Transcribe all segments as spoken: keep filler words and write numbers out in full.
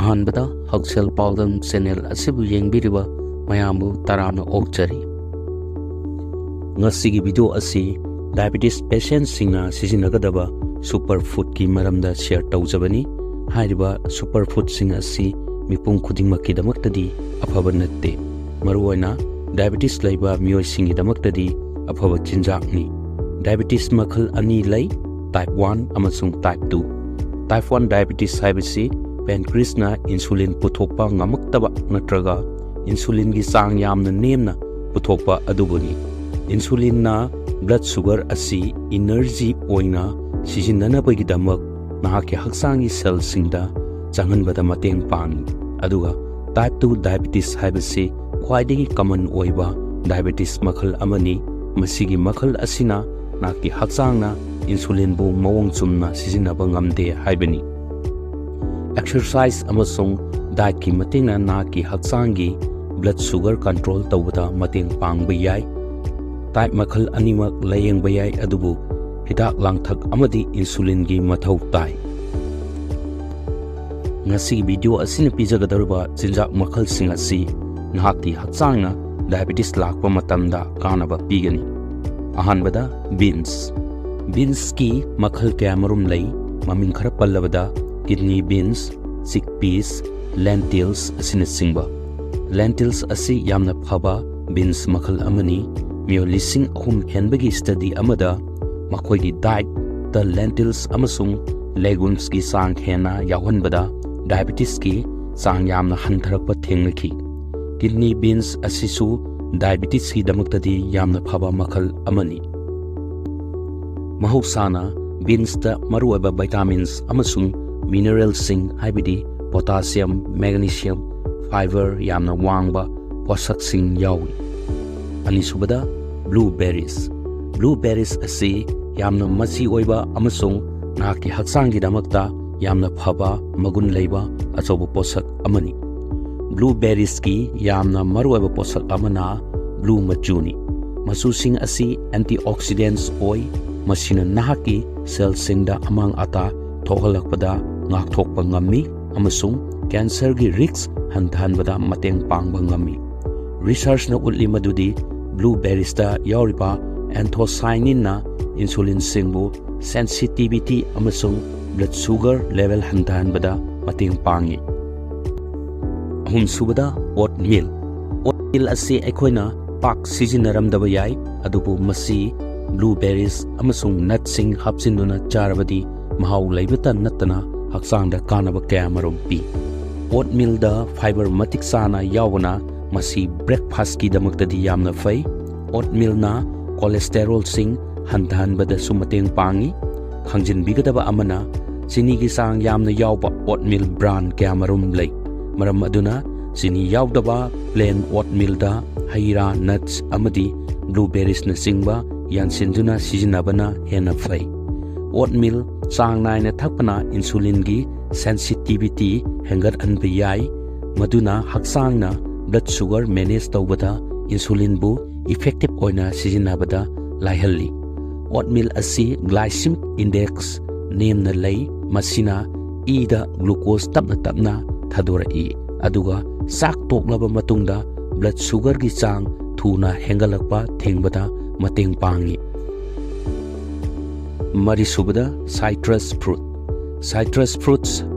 ꯑꯍꯥꯟꯕꯗ ꯍꯛꯁꯦꯜ ꯄꯥꯎꯗꯝ ꯆꯦꯅꯦꯜ ꯑꯁꯤꯕꯨ ꯌꯦꯡꯕꯤꯔꯤꯕ ꯃꯌꯥꯝꯕꯨ ꯇꯔꯥꯝꯅ ꯑꯣꯛꯆꯔꯤ꯫ ꯉꯁꯤꯒꯤ ꯚꯤꯗꯤꯑꯣ ꯑꯁꯤ ꯗꯥꯏꯕꯦꯇꯤꯁ ꯄꯦꯁꯦꯟꯁꯤꯡꯅ ꯁꯤꯖꯤꯟꯅꯒꯗꯕ ꯁꯨꯄꯔ ꯐꯨꯗꯀꯤ ꯃꯔꯝꯗ ꯁꯤꯌꯔ ꯇꯧꯖꯕꯅꯤ꯫ ꯍꯥꯏꯔꯤꯕ ꯁꯨꯄꯔ ꯐꯨꯗꯁꯤꯡ ꯑꯁꯤ ꯃꯤꯄꯨꯝ ꯈꯨꯗꯤꯡꯃꯛꯀꯤꯗꯃꯛꯇꯗꯤ ꯑꯐꯕ ꯅꯠꯇꯦ꯫ ꯃꯔꯨꯑꯣꯏꯅ ꯗꯥꯏꯕꯦꯇꯤꯁ ꯂꯩꯕ ꯃꯤꯑꯣꯏꯁꯤꯡꯒꯤꯗꯃꯛꯇꯗꯤ ꯑꯐꯕ ꯆꯤꯟꯖꯥꯛꯅꯤ꯫ ꯗꯥꯏꯕꯦꯇꯤꯁ ꯃꯈꯜ ꯑꯅꯤ ꯂꯩ, ꯇꯥꯏꯞ ꯋꯥꯟ ꯑꯃꯁꯨꯡ type two. Type one diabetes ꯍꯥꯏꯕꯁꯤ ꯄꯦꯟꯀ꯭ꯔꯤꯁꯅ ꯏꯟꯁꯨꯂꯤꯟ ꯄꯨꯊꯣꯛꯄ ꯉꯝꯃꯛꯇꯕ ꯅꯠꯇ꯭ꯔꯒ ꯏꯟꯁꯨꯂꯤꯟꯒꯤ ꯆꯥꯡ ꯌꯥꯝꯅ ꯅꯦꯝꯅ ꯄꯨꯊꯣꯛꯄ ꯑꯗꯨꯕꯨꯅꯤ꯫ ꯏꯟꯁꯨꯂꯤꯟꯅ ꯕ꯭ꯂꯗ ꯁꯨꯒꯔ ꯑꯁꯤ ꯏꯅꯔꯖꯤ ꯑꯣꯏꯅ ꯁꯤꯖꯤꯟꯅꯅꯕꯒꯤꯗꯃꯛ ꯅꯍꯥꯛꯀꯤ ꯍꯛꯆꯥꯡꯒꯤ ꯁꯦꯜꯁꯤꯡꯗ ꯆꯪꯍꯟꯕꯗ ꯃꯇꯦꯡ ꯄꯥꯡꯏ꯫ ꯑꯗꯨꯒ ꯇꯥꯏꯞ ꯇꯨ ꯗꯥꯏꯕꯦꯇꯤꯁ ꯍꯥꯏꯕꯁꯤ ꯈ꯭ꯋꯥꯏꯗꯒꯤ ꯀꯃꯟ ꯑꯣꯏꯕ ꯗꯥꯏꯕꯦꯇꯤꯁ ꯃꯈꯜ ꯑꯃꯅꯤ꯫ ꯃꯁꯤꯒꯤ ꯃꯈꯜ ꯑꯁꯤꯅ ꯅꯍꯥꯛꯀꯤ ꯍꯛꯆꯥꯡꯅ ꯏꯟꯁꯨꯂꯤꯟꯕꯨ ꯃꯑꯣꯡ ꯆꯨꯝꯅ ꯁꯤꯖꯤꯟꯅꯕ ꯉꯝꯗꯦ ꯍꯥꯏꯕꯅꯤ꯫ ꯑꯦꯛꯁꯔꯁꯥꯏꯖ ꯑꯃꯁꯨꯡ ꯗꯥꯏꯠꯀꯤ ꯃꯇꯦꯡꯅ ꯅꯍꯥꯛꯀꯤ ꯍꯛꯆꯥꯡꯒꯤ ꯕ꯭ꯂꯗ ꯁꯨꯒꯔ ꯀꯟꯇ꯭ꯔꯣꯜ ꯇꯧꯕꯗ ꯃꯇꯦꯡ ꯄꯥꯡꯕ ꯌꯥꯏ꯫ ꯇꯥꯏꯞ ꯃꯈꯜ ꯑꯅꯤꯃꯛ ꯂꯥꯌꯦꯡꯕ ꯌꯥꯏ, ꯑꯗꯨꯕꯨ ꯍꯤꯗꯥꯛ ꯂꯥꯡꯊꯛ ꯑꯃꯗꯤ ꯏꯟꯁꯨꯂꯤꯟꯒꯤ ꯃꯊꯧ ꯇꯥꯏ꯫ ꯉꯁꯤꯒꯤ ꯚꯤꯗꯤꯑꯣ ꯑꯁꯤꯅ ꯄꯤꯖꯒꯗꯧꯔꯤꯕ ꯆꯤꯟꯖꯥꯛ ꯃꯈꯜꯁꯤꯡ ꯑꯁꯤ ꯅꯍꯥꯛꯀꯤ ꯍꯛꯆꯥꯡꯅ ꯗꯥꯏꯕꯦꯇꯤꯁ ꯂꯥꯛꯄ ꯃꯇꯝꯗ ꯀꯥꯟꯅꯕ ꯄꯤꯒꯅꯤ꯫ ꯑꯍꯥꯟꯕꯗ ꯕꯤꯟꯁ꯫ ꯕꯤꯟꯁꯀꯤ ꯃꯈꯜ ꯀꯌꯥꯃꯔꯨꯝ ꯂꯩ꯫ ꯃꯃꯤꯡ ꯈꯔ ꯄꯜꯂꯕꯗ ꯀꯤꯗꯅꯤ ꯕꯤꯟꯁ, ꯆꯤꯛ ꯄꯤꯁ, ꯂꯦꯟꯇꯤꯜꯁ ꯑꯁꯤꯅꯆꯤꯡꯕ꯫ ꯂꯦꯟꯇꯤꯜꯁ ꯑꯁꯤ ꯌꯥꯝꯅ ꯐꯕ ꯕꯤꯟꯁ ꯃꯈꯜ ꯑꯃꯅꯤ꯫ ꯃꯤꯑꯣꯏ ꯂꯤꯁꯤꯡ ꯑꯍꯨꯝ ꯍꯦꯟꯕꯒꯤ ꯁ꯭ꯇꯗꯤ ꯑꯃꯗ ꯃꯈꯣꯏꯒꯤ ꯗꯥꯏꯠꯇ ꯂꯦꯟꯇꯤꯜꯁ ꯑꯃꯁꯨꯡ ꯂꯦꯒꯨꯝꯁꯀꯤ ꯆꯥꯡ ꯍꯦꯟꯅ ꯌꯥꯎꯍꯟꯕꯗ ꯗꯥꯏꯕꯦꯇꯤꯁꯀꯤ ꯆꯥꯡ ꯌꯥꯝꯅ ꯍꯟꯊꯔꯛꯄ ꯊꯦꯡꯅꯈꯤ꯫ ꯀꯤꯗꯅꯤ ꯕꯤꯟꯁ ꯑꯁꯤꯁꯨ ꯗꯥꯏꯕꯦꯇꯤꯁꯀꯤꯗꯃꯛꯇꯗꯤ ꯌꯥꯝꯅ ꯐꯕ ꯃꯈꯜ ꯑꯃꯅꯤ꯫ ꯃꯍꯧꯁꯥꯅ ꯕꯤꯟꯁꯇ ꯃꯔꯨꯑꯣꯏꯕ ꯚꯤꯇꯥꯃꯤꯟꯁ ꯑꯃꯁꯨꯡ ꯃꯤꯅꯔꯦꯜꯁꯤꯡ, ꯍꯥꯏꯕꯗꯤ ꯄꯣꯇꯥꯁꯤꯌꯝ, ꯃꯦꯒꯅꯤꯁꯤꯌꯝ, ꯐꯥꯏꯕꯔ ꯌꯥꯝꯅ ꯋꯥꯡꯕ ꯄꯣꯠꯁꯛꯁꯤꯡ ꯌꯥꯎꯏ꯫ ꯑꯅꯤꯁꯨꯕꯗ, ꯕ꯭ꯂꯨꯕꯦꯔꯤꯁ꯫ ꯕ꯭ꯂꯨꯕꯦꯔꯤꯁ ꯑꯁꯤ ꯌꯥꯝꯅ ꯃꯆꯤ ꯑꯣꯏꯕ ꯑꯃꯁꯨꯡ ꯅꯍꯥꯛꯀꯤ ꯍꯛꯆꯥꯡꯒꯤꯗꯃꯛꯇ ꯌꯥꯝꯅ ꯐꯕ ꯃꯒꯨꯟ ꯂꯩꯕ ꯑꯆꯧꯕ ꯄꯣꯠꯁꯛ ꯑꯃꯅꯤ꯫ ꯕ꯭ꯂꯨꯕꯦꯔꯤꯁꯀꯤ ꯌꯥꯝꯅ ꯃꯔꯨꯑꯣꯏꯕ ꯄꯣꯠꯁꯛ ꯑꯃꯅ ꯕ꯭ꯂꯨ ꯃꯆꯨꯅꯤ꯫ ꯃꯆꯨꯁꯤꯡ ꯑꯁꯤ ꯑꯦꯟꯇꯤꯑꯣꯛꯁꯤꯗꯦꯟꯁ ꯑꯣꯏ, ꯃꯁꯤꯅ ꯅꯍꯥꯛꯀꯤ ꯁꯦꯜꯁꯤꯡꯗ ꯑꯃꯥꯡ ꯑꯇꯥ ꯊꯣꯛꯍꯜꯂꯛꯄꯗ ꯉꯥꯛꯊꯣꯛꯄ ꯉꯝꯃꯤ ꯑꯃꯁꯨꯡ cancerꯒꯤ risk ꯍꯟꯊꯍꯟꯕꯗ ꯃꯇꯦꯡ ꯄꯥꯡꯕ ꯉꯝꯃꯤ꯫ Researchꯅ ꯎꯠꯂꯤ ꯃꯗꯨꯗꯤ blueberriesꯇ ꯌꯥꯎꯔꯤꯕ anthocyaninꯅ insulinꯁꯤꯡꯕꯨ sensitivity ꯑꯃꯁꯨꯡ blood sugar level ꯍꯟꯊꯍꯟꯕꯗ ꯃꯇꯦꯡ ꯄꯥꯡꯏ꯫ ꯑꯍꯨꯝꯁꯨꯕꯗ, oatmeal꯫ Oatmeal ꯑꯁꯤ ꯑꯩꯈꯣꯏꯅ ꯄꯥꯛ ꯁꯤꯖꯤꯟꯅꯔꯝꯗꯕ ꯌꯥꯏ, ꯑꯗꯨꯕꯨ ꯃꯁꯤ blueberries ꯑꯃꯁꯨꯡ nutsꯁꯤꯡ ꯍꯥꯞꯆꯤꯟꯗꯨꯅ ꯆꯥꯔꯕꯗꯤ ꯃꯍꯥꯎ ꯂꯩꯕꯇ ꯅꯠꯇꯅ ꯍꯛꯆꯥꯡꯗ ꯀꯥꯟꯅꯕ ꯀꯌꯥꯃꯔꯨꯝ ꯄꯤ꯫ Oatmealꯗ fiber ꯃꯇꯤꯛ ꯆꯥꯅ ꯌꯥꯎꯕꯅ ꯃꯁꯤ breakfastꯀꯤꯗꯃꯛꯇꯗꯤ ꯌꯥꯝꯅ ꯐꯩ꯫ Oatmealꯅ cholesterolꯁꯤꯡ ꯍꯟꯊꯍꯟꯕꯗꯁꯨ ꯃꯇꯦꯡ ꯄꯥꯡꯏ꯫ ꯈꯪꯖꯤꯟꯕꯤꯒꯗꯕ ꯑꯃꯅ, ꯆꯤꯅꯤꯒꯤ ꯆꯥꯡ ꯌꯥꯝꯅ ꯌꯥꯎꯕ oatmeal brand ꯀꯌꯥꯃꯔꯨꯝ ꯂꯩ꯫ ꯃꯔꯝ ꯑꯗꯨꯅ ꯆꯤꯅꯤ ꯌꯥꯎꯗꯕ plain oatmealꯗ ꯍꯩ ꯔꯥ, nuts ꯑꯃꯗꯤ blueberriesꯅꯆꯤꯡꯕ ꯌꯥꯟꯁꯤꯟꯗꯨꯅ ꯁꯤꯖꯤꯟꯅꯕꯅ ꯍꯦꯟꯅ ꯐꯩ꯫ Oatmeal ꯆꯥꯡ ꯅꯥꯏꯅ ꯊꯛꯄꯅ insulinꯒꯤ sensitivity ꯍꯦꯟꯒꯠꯍꯟꯕ ꯌꯥꯏ, ꯃꯗꯨꯅ ꯍꯛꯆꯥꯡꯅ blood sugar manage ꯇꯧꯕꯗ insulinꯕꯨ effective ꯑꯣꯏꯅ ꯁꯤꯖꯤꯟꯅꯕꯗ ꯂꯥꯏꯍꯜꯂꯤ꯫ Oatmeal ꯑꯁꯤ glycemic index ꯅꯦꯝꯅ ꯂꯩ, ꯃꯁꯤꯅ ꯏꯗ glucose ꯇꯞꯅ ꯇꯞꯅ ꯊꯥꯗꯣꯔꯛꯏ, ꯑꯗꯨꯒ ꯆꯥꯛ ꯇꯣꯛꯂꯕ ꯃꯇꯨꯡꯗ blood sugarꯒꯤ ꯆꯥꯡ ꯊꯨꯅ ꯍꯦꯟꯒꯠꯂꯛꯄ ꯊꯤꯡꯕꯗ ꯃꯇꯦꯡ ꯄꯥꯡꯏ꯫ ꯃꯔꯤꯁꯨꯕꯗ, citrus fruit꯫ Citrus fruits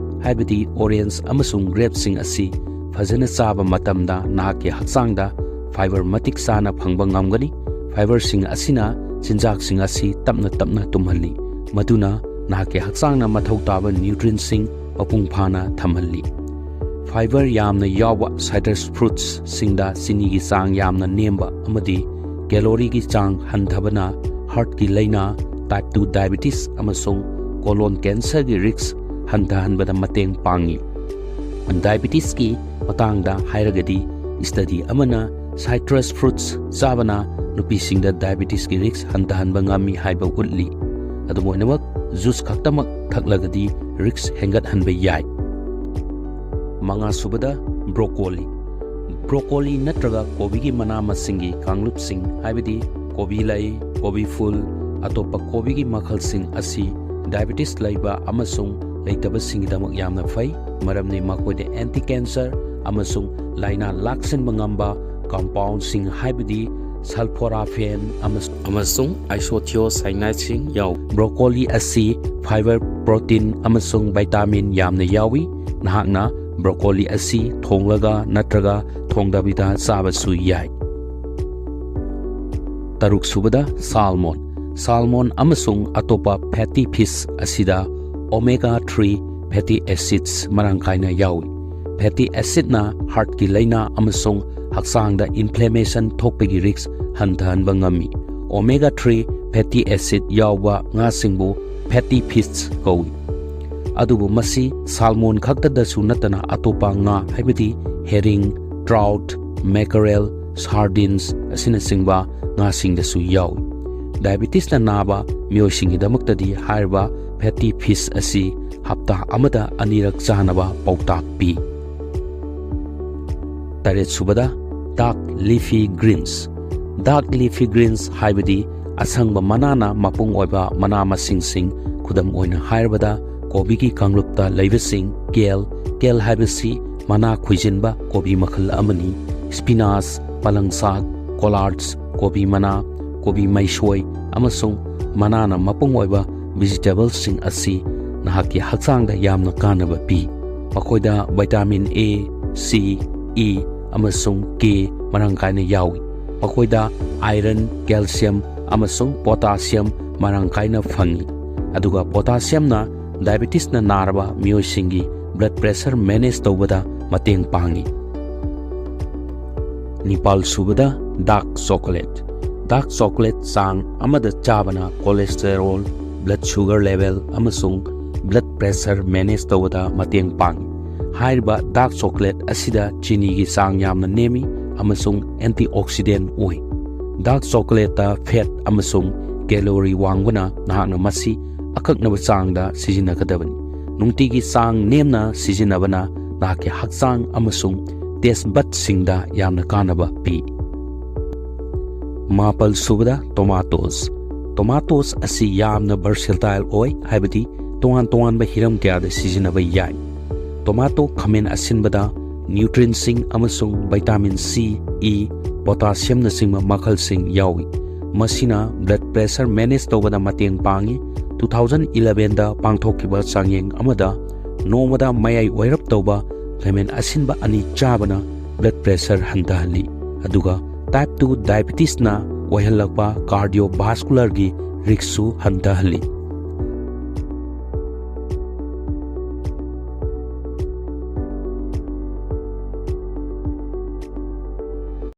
ꯍꯥꯏꯕꯗꯤ orange ꯑꯃꯁꯨꯡ grapeꯁꯤꯡ ꯑꯁꯤ ꯐꯖꯅ ꯆꯥꯕ ꯃꯇꯝꯗ ꯅꯍꯥꯛꯀꯤ ꯍꯛꯆꯥꯡꯗ fiber ꯃꯇꯤꯛ ꯆꯥꯅ ꯐꯪꯕ ꯉꯝꯒꯅꯤ꯫ Fiberꯁꯤꯡ ꯑꯁꯤꯅ ꯆꯤꯟꯖꯥꯛꯁꯤꯡ ꯑꯁꯤ ꯇꯞꯅ ꯇꯞꯅ ꯇꯨꯝꯍꯜꯂꯤ, ꯃꯗꯨꯅ ꯅꯍꯥꯛꯀꯤ ꯍꯛꯆꯥꯡꯅ ꯃꯊꯧ ꯇꯥꯕ nutrientꯁꯤꯡ ꯃꯄꯨꯡ ꯐꯥꯅ ꯊꯝꯍꯜꯂꯤ꯫ Fiber ꯌꯥꯝꯅ ꯌꯥꯎꯕ citrus fruitsꯁꯤꯡꯗ ꯆꯤꯅꯤꯒꯤ ꯆꯥꯡ ꯌꯥꯝꯅ ꯅꯦꯝꯕ ꯑꯃꯗꯤ calorie ꯒꯤ ꯆꯥꯡ ꯍꯟꯊꯕꯅ heart ꯀꯤ ꯂꯥꯏꯅꯥ, type two diabetes ꯑꯃꯁꯨꯡ colon cancer ꯒꯤ risk ꯍꯟꯊꯍꯟꯕꯗ ꯃꯇꯦꯡ ꯄꯥꯡꯏ꯫ Diabetes ꯀꯤ ꯃꯇꯥꯡꯗ ꯍꯥꯏꯔꯒꯗꯤ, study ꯑꯃꯅ citrus fruits ꯆꯥꯕꯅ ꯅꯨꯄꯤꯁꯤꯡꯗ diabetes ꯀꯤ risk ꯍꯟꯊꯍꯟꯕ ꯉꯝꯃꯤ ꯍꯥꯏꯕ ꯎꯠꯂꯤ꯫ ꯑꯗꯨꯝ ꯑꯣꯏꯅꯃꯛ, juice ꯈꯛꯇꯃꯛ ꯊꯛꯂꯒꯗꯤ risk ꯍꯦꯟꯒꯠꯍꯟꯕ ꯌꯥꯏ꯫ ꯃꯉꯥꯁꯨꯕꯗ, broccoli꯫ Broccoli ꯅꯠꯇ꯭ꯔꯒ ꯀꯣꯕꯤꯒꯤ ꯃꯅꯥ ꯃꯁꯤꯡꯒꯤ ꯀꯥꯡꯂꯨꯞꯁꯤꯡ, ꯍꯥꯏꯕꯗꯤ ꯀꯣꯕꯤ ꯂꯩ, ꯀꯣꯕꯤ ꯐꯨꯜ, ꯑꯇꯣꯞꯄ ꯀꯣꯕꯤꯒꯤ ꯃꯈꯜꯁꯤꯡ ꯑꯁꯤ diabetes ꯂꯩꯕ ꯑꯃꯁꯨꯡ ꯂꯩꯇꯕꯁꯤꯡꯒꯤꯗꯃꯛ ꯌꯥꯝꯅ ꯐꯩ, ꯃꯔꯝꯗꯤ ꯃꯈꯣꯏꯗ anti cancer ꯑꯃꯁꯨꯡ ꯂꯥꯏꯅꯥ ꯂꯥꯛꯁꯤꯟꯕ ꯉꯝꯕ compoundꯁꯤꯡ, ꯍꯥꯏꯕꯗꯤ sulforaphane ꯑꯃꯁꯨꯡ isothiocyanatesꯁꯤꯡ ꯌꯥꯎꯏ꯫ Broccoli ꯑꯁꯤ fiber, protein ꯑꯃꯁꯨꯡ vitamin ꯌꯥꯝꯅ ꯌꯥꯎꯏ꯫ ꯅꯍꯥꯛꯅ broccoli ꯑꯁꯤ ꯊꯣꯡꯂꯒ ꯅꯠꯇ꯭ꯔꯒ ꯊꯣꯡꯗꯕꯤꯗ ꯆꯥꯕꯁꯨ ꯌꯥꯏ꯫ ꯇꯔꯨꯛꯁꯨꯕꯗ, salmon꯫ Salmon ꯑꯃꯁꯨꯡ ꯑꯇꯣꯞꯄ fatty fish ꯑꯁꯤꯗ omega three fatty acids ꯃꯔꯥꯡ ꯀꯥꯏꯅ ꯌꯥꯎꯏ꯫ Fatty acidꯅ heartꯀꯤ ꯂꯥꯏꯅꯥ ꯑꯃꯁꯨꯡ ꯍꯛꯆꯥꯡꯗ inflammation ꯊꯣꯛꯄꯒꯤ risk ꯍꯟꯊꯍꯟꯕ ꯉꯝꯃꯤ꯫ Omega three fatty acid ꯌꯥꯎꯕ ꯉꯥꯁꯤꯡꯕꯨ fatty fish ꯀꯧꯏ꯫ ꯑꯗꯨꯕꯨ ꯃꯁꯤ salmon ꯈꯛꯇꯗꯁꯨ ꯅꯠꯇꯅ ꯑꯇꯣꯞꯄ ꯉꯥ, ꯍꯥꯏꯕꯗꯤ herring, trout, mackerel, sardines ꯑꯁꯤꯅꯆꯤꯡꯕ ꯉꯥꯁꯤꯡꯗꯁꯨ ꯌꯥꯎꯏ꯫ Diabetesꯅ ꯅꯥꯕ ꯃꯤꯑꯣꯏꯁꯤꯡꯒꯤꯗꯃꯛꯇꯗꯤ ꯍꯥꯏꯔꯤꯕ fatty fish ꯑꯁꯤ ꯍꯞꯇꯥ ꯑꯃꯗ ꯑꯅꯤꯔꯛ ꯆꯥꯅꯕ ꯄꯥꯎꯇꯥꯛ ꯄꯤ꯫ ꯇꯔꯦꯠꯁꯨꯕꯗ, dark leafy greens꯫ Dark leafy greens ꯍꯥꯏꯕꯗꯤ ꯑꯁꯪꯕ ꯃꯅꯥꯅ ꯃꯄꯨꯡ ꯑꯣꯏꯕ ꯃꯅꯥ ꯃꯁꯤꯡꯁꯤꯡ, ꯈꯨꯗꯝ ꯑꯣꯏꯅ ꯍꯥꯏꯔꯕꯗ ꯀꯣꯕꯤꯒꯤ ꯀꯥꯡꯂꯨꯞꯇ ꯂꯩꯕꯁꯤꯡ, kale, kale ꯍꯥꯏꯕꯁꯤ ꯃꯅꯥ ꯈꯣꯏꯖꯤꯟꯕ ꯀꯣꯕꯤ ꯃꯈꯜ ꯑꯃꯅꯤ, spinach, ꯄꯂꯪꯁꯥꯛ, collards, ꯀꯣꯕꯤ ꯃꯅꯥ, ꯀꯣꯕꯤ ꯃꯩꯁꯣꯏ ꯑꯃꯁꯨꯡ ꯃꯅꯥꯅ ꯃꯄꯨꯡ ꯑꯣꯏꯕ vegetablesꯁꯤꯡ ꯑꯁꯤ ꯅꯍꯥꯛꯀꯤ ꯍꯛꯆꯥꯡꯗ ꯌꯥꯝꯅ ꯀꯥꯟꯅꯕ ꯄꯤ꯫ ꯃꯈꯣꯏꯗ vitamin A, C, E ꯑꯃꯁꯨꯡ K ꯃꯔꯥꯡ ꯀꯥꯏꯅ ꯌꯥꯎꯏ꯫ ꯃꯈꯣꯏꯗ iron, calcium ꯑꯃꯁꯨꯡ potassium ꯃꯔꯥꯡ ꯀꯥꯏꯅ ꯐꯪꯏ꯫ ꯑꯗꯨꯒ potassiumꯅ diabetesꯅ ꯅꯥꯔꯕ ꯃꯤꯑꯣꯏꯁꯤꯡꯒꯤ blood pressure manage ꯇꯧꯕꯗ ꯃꯇꯦꯡ ꯄꯥꯡꯏ꯫ ꯅꯤꯄꯥꯜ ꯁꯨꯕꯗ, dark chocolate꯫ Dark chocolate ꯆꯥꯡ ꯑꯃꯗ ꯆꯥꯕꯅ cholesterol, blood sugar level ꯑꯃꯁꯨꯡ blood pressure manage ꯇꯧꯕꯗ ꯃꯇꯦꯡ ꯄꯥꯡꯏ꯫ ꯍꯥꯏꯔꯤꯕ dark chocolate ꯑꯁꯤꯗ ꯆꯤꯅꯤꯒꯤ ꯆꯥꯡ ꯌꯥꯝꯅ ꯅꯦꯝꯃꯤ ꯑꯃꯁꯨꯡ antioxidant ꯑꯣꯏ꯫ Dark chocolateꯇ fat ꯑꯃꯁꯨꯡ calorie ꯋꯥꯡꯕꯅ ꯅꯍꯥꯛꯅ ꯃꯁꯤ ꯑꯀꯛꯅꯕ ꯆꯥꯡꯗ ꯁꯤꯖꯤꯟꯅꯒꯗꯕꯅꯤ꯫ ꯅꯨꯡꯇꯤꯒꯤ ꯆꯥꯡ ꯅꯦꯝꯅ ꯁꯤꯖꯤꯟꯅꯕꯅ ꯅꯍꯥꯛꯀꯤ ꯍꯛꯆꯥꯡ ꯑꯃꯁꯨꯡ taste budꯁꯤꯡꯗ ꯌꯥꯝꯅ ꯀꯥꯟꯅꯕ ꯄꯤ꯫ ꯃꯥꯄꯜ ꯁꯨꯕꯗ, tomatoes꯫ Tomatoes ꯑꯁꯤ ꯌꯥꯝꯅ versatile ꯑꯣꯏ, ꯍꯥꯏꯕꯗꯤ ꯇꯣꯉꯥꯟ ꯇꯣꯉꯥꯟꯕ ꯍꯤꯔꯝ ꯀꯌꯥꯗ ꯁꯤꯖꯤꯟꯅꯕ ꯌꯥꯏ꯫ Tomato ꯈꯥꯃꯦꯟ ꯑꯁꯤꯟꯕꯗ nutrientꯁꯤꯡ ꯑꯃꯁꯨꯡ vitamin C, E, potassiumꯅꯆꯤꯡꯕ ꯃꯈꯜꯁꯤꯡ ꯌꯥꯎꯏ꯫ ꯃꯁꯤꯅ blood pressure manage ꯇꯧꯕꯗ ꯃꯇꯦꯡ ꯄꯥꯡꯏ꯫ Two thousand elevenꯗ ꯄꯥꯡꯊꯣꯛꯈꯤꯕ ꯆꯥꯡꯌꯦꯡ ꯑꯃꯗ ꯅꯣꯡꯃꯗ ꯃꯌꯥꯏ ꯑꯣꯏꯔꯞ ꯇꯧꯕ ꯈꯥꯃꯦꯟ ꯑꯁꯤꯟꯕ ꯑꯅꯤ ꯆꯥꯕꯅ blood pressure ꯍꯟꯊꯍꯜꯂꯤ, ꯑꯗꯨꯒ type two diabetesꯅ ꯑꯣꯏꯍꯜꯂꯛꯄ cardiovascularꯒꯤ riskꯁꯨ ꯍꯟꯊꯍꯜꯂꯤ꯫